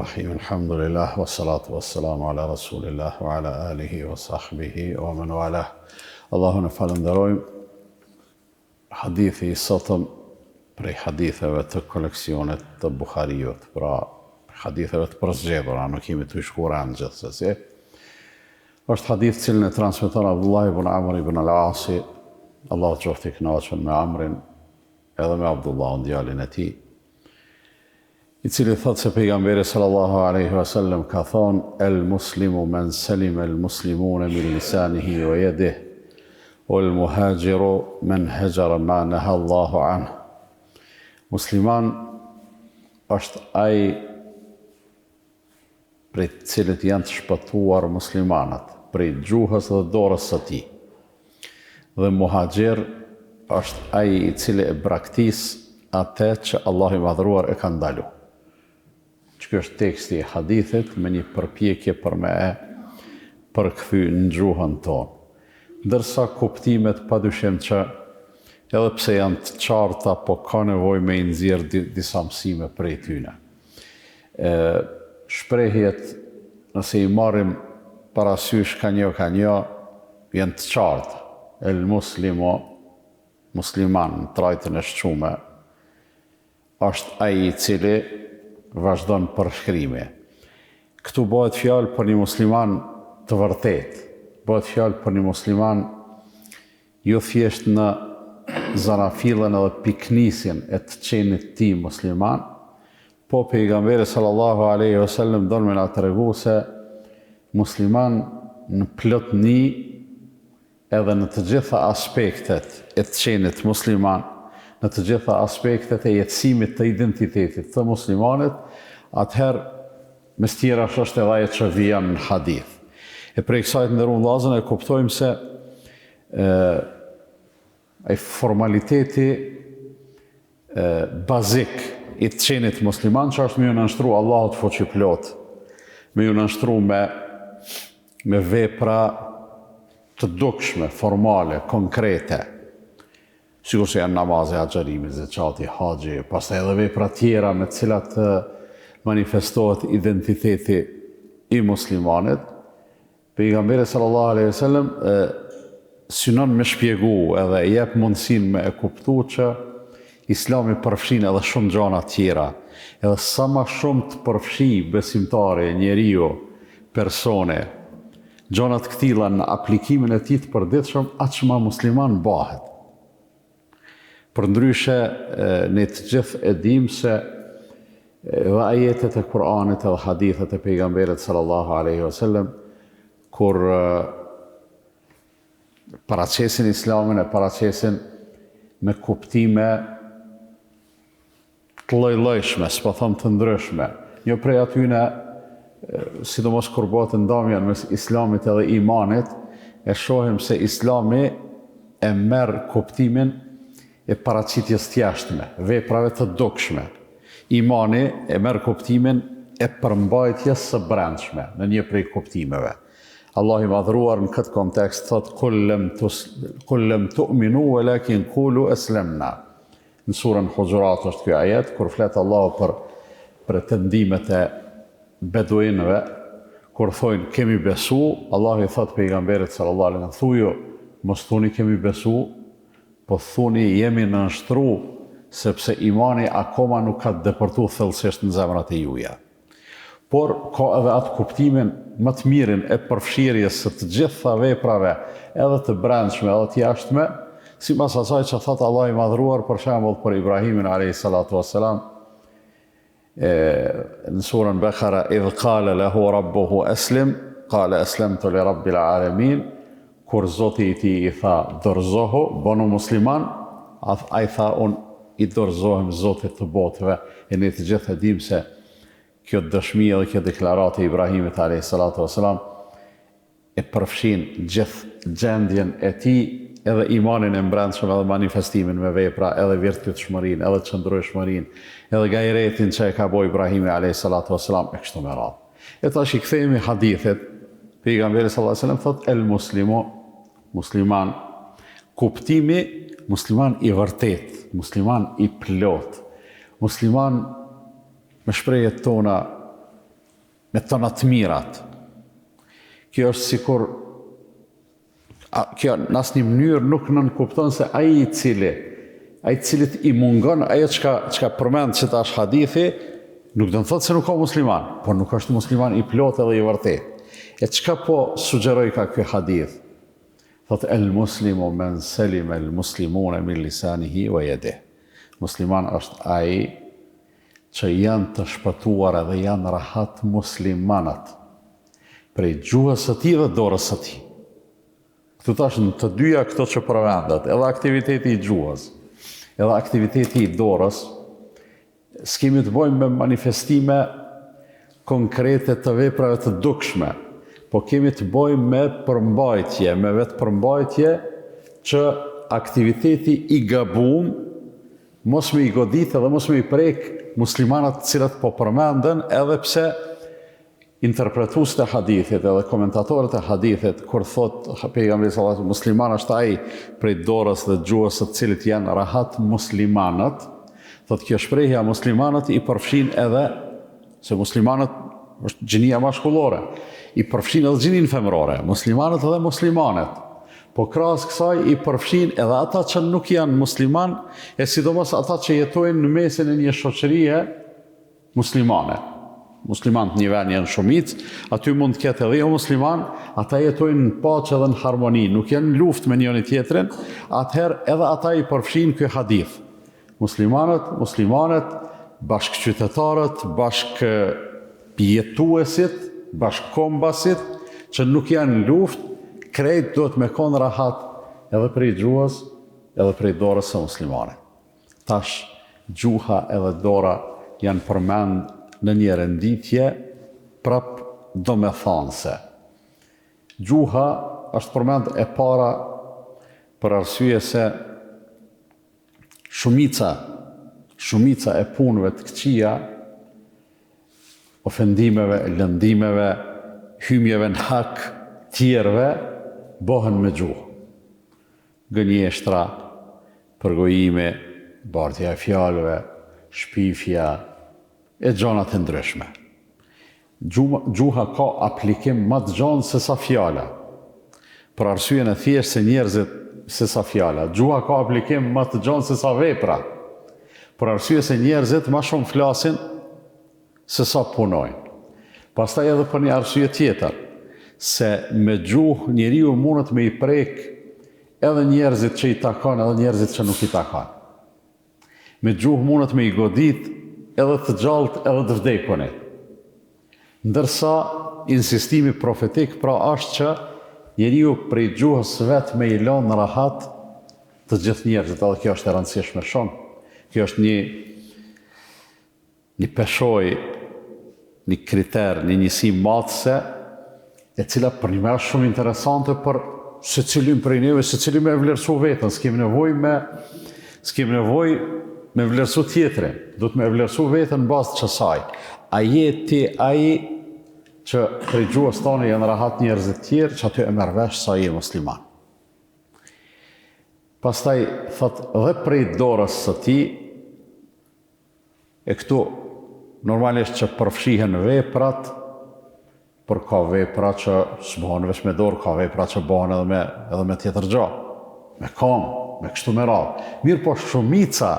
Rahim, Alhamdulillah, wa salatu wa salamu ala Rasulillah, wa ala alihi wa sahbihi wa men walah. Allahun e falënderojmë, hadithi i sotëm prej haditheve të koleksionit të Buhariut, pra haditheve të përzgjedhura, nuk jemi tu i shku rend gjithsesi. Është hadith të cilin e transmeton Abdullah ibn Amr ibn al-Asi, Allahu qoftë i kënaqur me Amrin, edhe me Abdullahun djalin e tij, i cili thotë se pejgamberi sallallahu alaihi wasallam ka thonë el muslimu men selim el muslimune min lisanihi wa yadihi wal muhajiru men hajara ma naha Allahu anhu. Musliman është ai prej të cilit janë të shpëtuar muslimanët, prej gjuhës dhe dorës së tij. Dhe muhaxhir është ai i cili e braktis atë që Allahu i Madhëruar e ka ndalu. Që ky është teksti i hadithit me një përpjekje për me e përkthy në gjuhën tonë. Ndërsa kuptimet padyshim që edhe pse janë të qarta, po ka nevojë me i nxjerrë disa mësime prej tyne. E, shprehjet, nëse i marrim parasysh ka një ka një, janë të qartë. El muslimu, musliman në trajtën e shqume, është ai i cili vazhdon përshkrimi. Këtu bëhet fjalë për një musliman të vërtetë, bëhet fjalë për një musliman Jo thjesht në zanafillën edhe pikënisjen e të qenit të tij musliman, po Pejgamberi sallallahu alejhi ve sellem don me na tregu se musliman në plotni edhe në të gjitha aspektet e të qenit musliman, në të gjitha aspektet e jetësimit të identitetit të muslimanit, atëherë mes tjerash është edhe ajo që vijon në hadith. E prej kësaj të nderuar vëllazën e kuptojmë se e, ai formaliteti e, bazik i të qenit musliman që është me ju nënshtru Allahut fuqiplotë, me ju nënshtru me, me vepra të dukshme, formale, konkrete, sikurse janë namazi, agjërimi, zeqati, haxhi, pastaj edhe vepra tjera me të cilat manifestohet identiteti i muslimanit, Pejgamberi sallallahu alejhi ve sellem synon me shpjegu edhe e jep mundësinë me e kuptu që Islami përfshin edhe shumë gjana tjera, edhe sa ma shumë të përfshijë besimtari, njeriu, personi, gjana të këtilla në aplikimin e tij të përditshëm, aq ma musliman bahet. Përndryshe, ne të gjithë e dimë se edhe ajetet e Kur'anit edhe hadithet e pejgamberit sallallahu alaihi wasallam kur paraqesin Islamin e paraqesin me kuptime të lloj-llojshme, s'po them të ndryshme. Një prej atyne, sidomos kur bëhet ndamja mes Islamit edhe imanit, e shohim se Islami e merr kuptimin e paraqitjes të jashtme, veprave të dukshme. Imani e merr kuptimin e përmbajtjes së brendshme, në një prej kuptimeve. Allahu i Madhëruar në këtë kontekst thotë kul lem tu'minu walakin kulu eslemna. Në surën Huxhurat është ky ajet, kur flet Allahu për pretendimet e beduinëve, kur thojnë kemi besu, Allahu i thotë pejgamberit sallallahu alejhi ve sellem, thuju, mos thuni kemi besu, po thuni jemi nënshtru, sepse imani akoma nuk ka depërtu thellësisht në zemrat e juja. Por ka edhe atë kuptimin më të mirin e përfshirjes së të gjitha veprave, edhe të brendshme edhe të jashtme, sipas asaj që thotë Allahu i Madhëruar për shembull për Ibrahimin alejhi salatu ves selam e në surën Bekara idh qala lahu rabbuhu aslim qala aslamtu li rabbil alamin kur Zoti i tij i tha dorëzohu bënu musliman ai tha unë i dorëzohem Zotit të botëve e ne të gjithë e dimë se Kjo dëshmi edhe kjo deklaratë e Ibrahimit alejhi salatu ves selam e përfshin gjithë gjendjen e tij, edhe imanin e mbrendshëm, edhe manifestimin me vepra, edhe virtytshmërinë, edhe qëndrueshmërinë, edhe gajretin që e ka bo Ibrahimi alejhi salatu ves selam e kështu me radhë. E tash i kthehemi hadithit, pejgamberi sallallahu alejhi wasallam thotë el muslimu musliman kuptimi musliman i vërtetë, musliman i plotë, musliman Me shprehjet tona. Me tona të mirat. Kjo është sikur a, kjo në asnjë mënyrë nuk nënkupton se ai i cili ai të cilit i mungon ajo çka çka përmend qetash hadithi, nuk do të thotë se nuk ka musliman, por nuk është musliman i plotë edhe i vërtetë. E çka po sugjerojka ky hadith? Thotë el muslimu men selime el muslimune min lisanihi wa yadihi. Musliman është ai që janë të shpëtuar edhe janë rahat muslimanët prej gjuhës së tij dhe dorës së tij. Këtu tash në të dyja këto që përmendet, edhe aktiviteti i gjuhës, edhe aktiviteti i dorës, s'kemi të bojmë me manifestime konkrete të veprave të dukshme, po kemi të bojmë me përmbajtje, me vetëpërmbajtje që aktiviteti i gabum mos me i godit edhe mos me i prek muslimanët të cilët po përmenden edhe pse interpretuesit e hadithit edhe komentatorët e hadithit kur thot pejgamberi sallallahu alajhi musliman është ai prej dorës dhe gjuhës së të cilit janë rahat muslimanët thot kjo shprehja muslimanët i përfshin edhe Se muslimanët është gjinia mashkullore, i përfshin edhe gjininë femërore, muslimanët edhe muslimanet. Po krahas kësaj i përfshin edhe ata që nuk janë musliman, e sidomos ata që jetojnë në mesin e një shoqërie muslimane. Muslimanët në një vend janë shumicë, aty mund të ketë edhe jo musliman, ata jetojnë në paqe dhe në harmoni, nuk janë në luftë me njëri tjetrin, atëherë edhe ata i përfshin ky hadith. Muslimanët, muslimanet, bashkëqytetarët, bashkëjetuesit, bashkëkombasit, që nuk janë në luftë, krejt duhet me konë rahat edhe prej gjuhës, edhe prej dorës së muslimanit. Tash, gjuha edhe dora janë përmend në një renditje prap domethënëse. Gjuha është përmend e para për arsye se Shumica, shumica e punëve të këqija, ofendimeve, lëndimeve, hymjeve në hak tjerëve, bëhen me gjuhë. Gënjeshtra, përgojimi, bartja e fjalëve, shpifja, e gjanat e ndryshme. Gjuha ka aplikim ma të gjanë se sa fjala. Për arsyen e thjeshtë se njerëzit se sa fjala. Gjuha ka aplikim ma të gjanë se sa vepra. Për arsye se njerëzit ma shumë flasin se sa punojnë. Pastaj edhe për një arsye tjetër, se me gjuhë njeriu mundet me i prek edhe njerëzit që i takon edhe njerëzit që nuk i takon. Me gjuhë mundet me i godit edhe të gjallët edhe të vdekunit. Ndërsa insistimi profetik pra është që njeriu prej gjuhës së vet me i lënë rahat të gjithë njerëzit, edhe kjo është e rëndësishme shumë. Kjo është një Një peshojë, një kriter, një njësi matëse, e cila përnjëmend është shumë interesante për secilin prej neve, secili me e vlerësu veten, s'kemi nevojë me s'kemi nevojë me vlerësu tjetrin, duhet me e vlerësu veten në bazë të qësaj. A je ti ai që prej gjuhës tane janë rahat njerëzit tjerë, që aty e merr vesh sa je musliman. Pastaj, thotë, dhe prej dorës së tij, E këtu normalisht që përfshihen veprat, por ka vepra që s'bohen veç me dorë, ka vepra që bohen edhe me, edhe me tjetër gja, me kamë, me kështu me radhë. Mirëpo shumica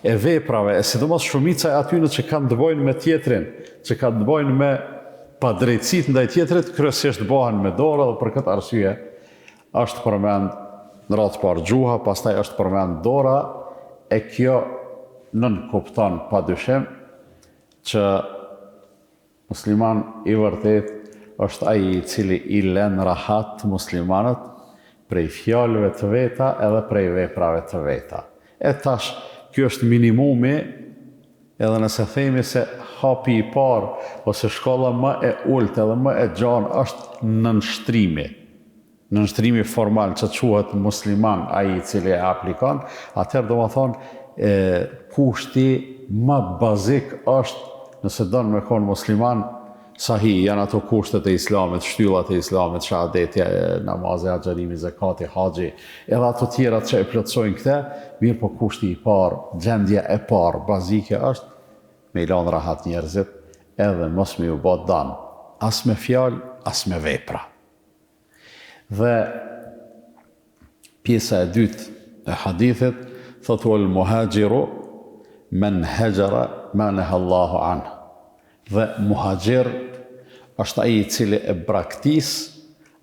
e veprave, e sidomos shumica e atyne që kanë të bojnë me tjetrin, që kanë të bojnë me padrejtësitë ndaj tjetrit, kryesisht bohen me dorë dhe për këtë arsye Është përmend në radhë të parë gjuha, pastaj është përmend dora, e kjo nënkupton pa dyshim që musliman i vërtetë është ai i cili i len rahat muslimanët prej fjalëve të veta edhe prej veprave të veta. E tash, ky është minimumi edhe nëse themi se hapi i parë ose shkalla më e ulët edhe më e gjanë është nënshtrimi. Nënshtrimi formal që quhet musliman ai i cili e aplikon, atëherë domethonë e, kushti më bazik është nëse don me konë musliman, sahi janë ato kushtet e islamit, shtyllat e islamit, shahadetja, namazi, agjërimi, zekati, haxhi, edhe ato tjerat që e plotësojnë këtë, mirëpo kushti i parë, gjendja e parë bazike është me i lanë rahat njerëzit edhe mos me ju bo dam. as me fjalë, as me vepra. Dhe pjesa e dytë e hadithit thotë wal muhaxhiru men hexhera ma neha Allahu anh. Dhe muhaxhir është ai i cili e braktis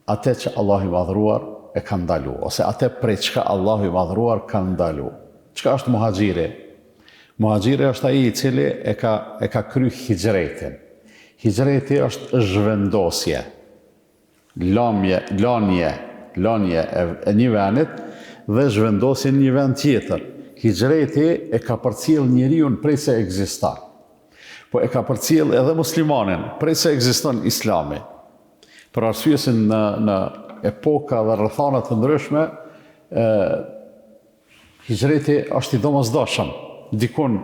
atë që Allahu i Madhëruar e ka ndalu, ose atë prej çka Allahu i Madhëruar ka ndalu. Çka është muhaxhiri? Muhaxhiri është ai i cili e ka e ka kry hixhretin. Hixhreti është zhvendosje. Lamje, lanje, lanje e, e një venit dhe zhvendosje në një vend tjetër. Hixhreti e ka përcjell njeriun prej se ekziston. Po e ka përcjell edhe muslimanin prej se ekziston Islami. Për arsye se në në epoka dhe rrethana të ndryshme ë hixhreti është i domosdoshëm. Dikun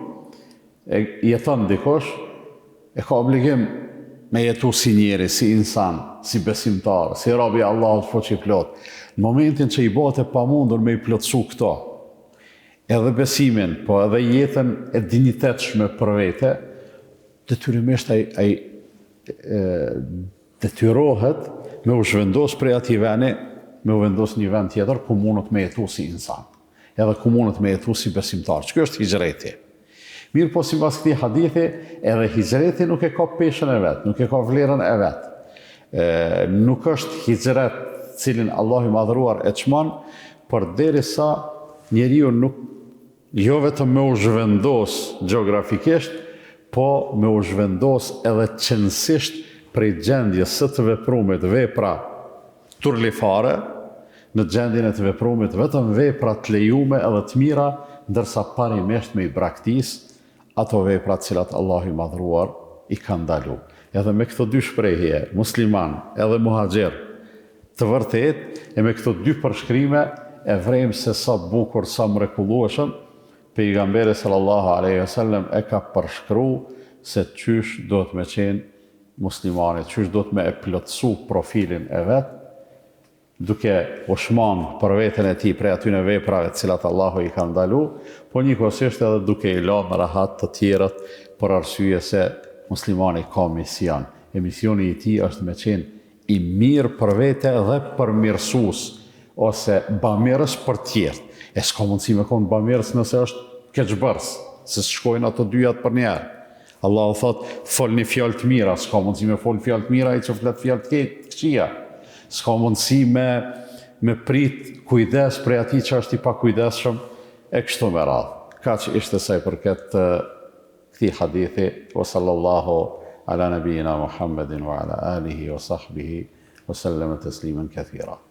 e jeton dikush e ka obligim me jetu si njeri, si insan, si besimtar, si rob i Allahut fuqiplotë. Në momentin që i bëhet e pamundur me i plotësu këto, edhe besimin, po edhe jetën e dinjitetshme për vete, detyrimisht ai ai detyrohet me u zhvendos prej atij veni, me u vendos në një vend tjetër ku mundet me jetu si insan, edhe ku mundet me jetu si besimtar. Qeky është hixhreti. Mirëpo sipas këtij hadithi, edhe hixhreti nuk e ka peshën e vet, nuk e ka vlerën e vet. E, nuk është hixhret cilin Allahu i Madhëruar e çmon, përderisa njeriu nuk Jo vetëm me u zhvendos gjeografikisht, po me u zhvendos edhe qenësisht prej gjendjes së të veprumit vepra turlifare, në gjendjen e të veprumit vetëm vepra të lejume edhe të mira, ndërsa parimisht me i braktis ato vepra të cilat Allahu i Madhëruar i ka ndalu. Edhe me këto dy shprehje, musliman edhe muhaxhir, të vërtetë, e me këto dy përshkrime e vrejmë se sa bukur, sa mrekullueshëm, Pejgamberi sallallahu alejhi ve sellem e ka përshkru se qysh duhet me qenë muslimani, qysh duhet me e plotësu profilin e vet, duke u shmang për veten e tij prej atyne veprave të cilat Allahu i ka ndalu, po njëkohësisht edhe duke i lanë rahat të tjerët për arsye se muslimani ka mision, e misioni i tij është me qenë i mirë për vete dhe përmirësues ose bamirës për tjerët. E s'ka mundësi me konë bamirës nëse është keqbërës, se s'shkojnë ato dyjat përnjëherë. Allahu thotë, folni fjalë të mira, s'ka mundësi me fol fjalë të mira ai që flet fjalë të këqija. S'ka mundësi me me prit kujdes prej atij që është i pakujdesshëm e kështu me radhë. Kaq ishte sa i përket këtij hadithi, wa sallallahu ala nabijina Muhammedin wa ala alihi wa sahbihi wa sallama tasliman kathira.